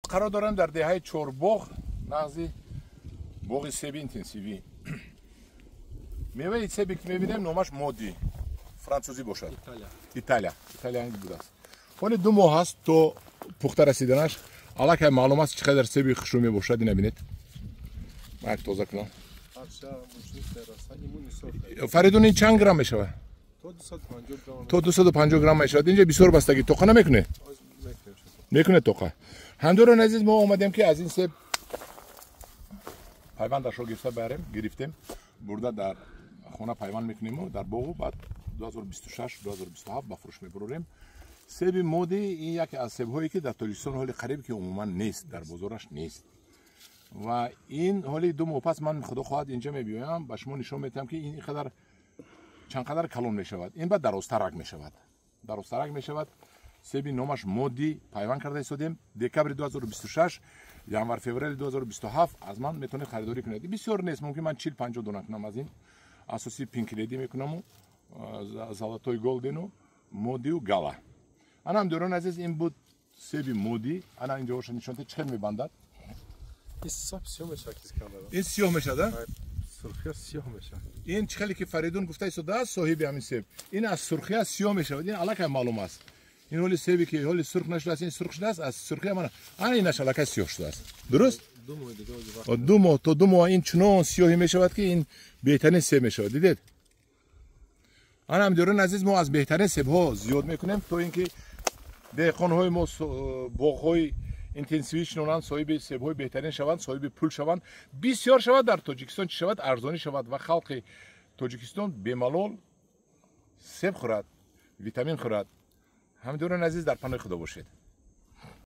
Қарор дорем дар деҳаи Чорбоғ, назди боғи себи интенсивӣ. Меваи себе ки мебинем, номаш Моди, франсузӣ бошад, Италия, италиянӣ будааст. Ҳоли 2 моҳ аст то пухта расиданаш. Аллакай маълум аст, чӣ қадар себи хушрӯ мебошад. Ина бинед, ман як тоза кунам. Фаридун, ин чанд грамм мешавад? То 250 грамм мешавад. Инҷа бисёр бастагӣ. Тоқа намекунед? Мекунед тоқа. Ҳамдорони азиз, мо омадем, ки аз ин себ пайвандашро гирифта барем. Гирифтем, бурда дар хона пайванд мекуниму дар боғу баъд 2026, 2027 ба фурӯш мебурорем. Себи Моди ин яке аз себҳое, ки дар Тоҷикистон ҳоли қариб ки умуман нест, дар бозораш нест. Ва ин ҳоли 2 моҳ пас ман, худо хоҳад, инҷа мебиёям, ба шумо нишон медиҳам, ки ин қадар чанд қадар калон мешавад. Ин баъд дарозтарак мешавад, дарозтарак мешавад. Себи номаш Моди пайванд карда истодем. Декабри 2026, январ, феврали 2027 аз ман метавонед харидорӣ кунед. Бисёр нест, мумкин ман 40-50 дона кунам. Аз ин асосӣ Пинк Леди мекунаму Золотой Голдену Модиу Гала. Ана, ҳамдиёрони азиз, ин буд себи Моди. Ана, инҷо боша, нишон, чӣ хел мебандад. Ин сиёҳ мешавад. Сиёҳ мешавад. Ин чӣ хеле ки Фаридун гуфта истодааст, соҳиби ҳамин себ, ин аз сурхия сиёҳ мешавад. Ин аллакай маълум аст. Ин ҳоли себе ки ҳоли сурх нашудааст, ин сурх шудааст, аз сурхия мана, ана, инаш аллакай сиёҳ шудааст. Дуруст, 2 моҳ, то 2 моҳ ин чунон сиёҳӣ мешавад, ки ин беҳтарин себ мешавад. Дидед? Ана, ҳамдиёрони азиз, мо аз беҳтарин себҳо зиёд мекунем, то ин ки деҳқонҳои мо боғҳои интенсивӣ шинонанд, соҳиби себҳои беҳтарин шаванд, соҳиби пул шаванд, бисёр шавад дар Тоҷикистон, чӣ шавад, арзонӣ шавад ва халқи Тоҷикистон бемалол себ хӯрад, витамин хӯрад. Ҳамдиёрони азиз, дар паноҳи Худо бошед.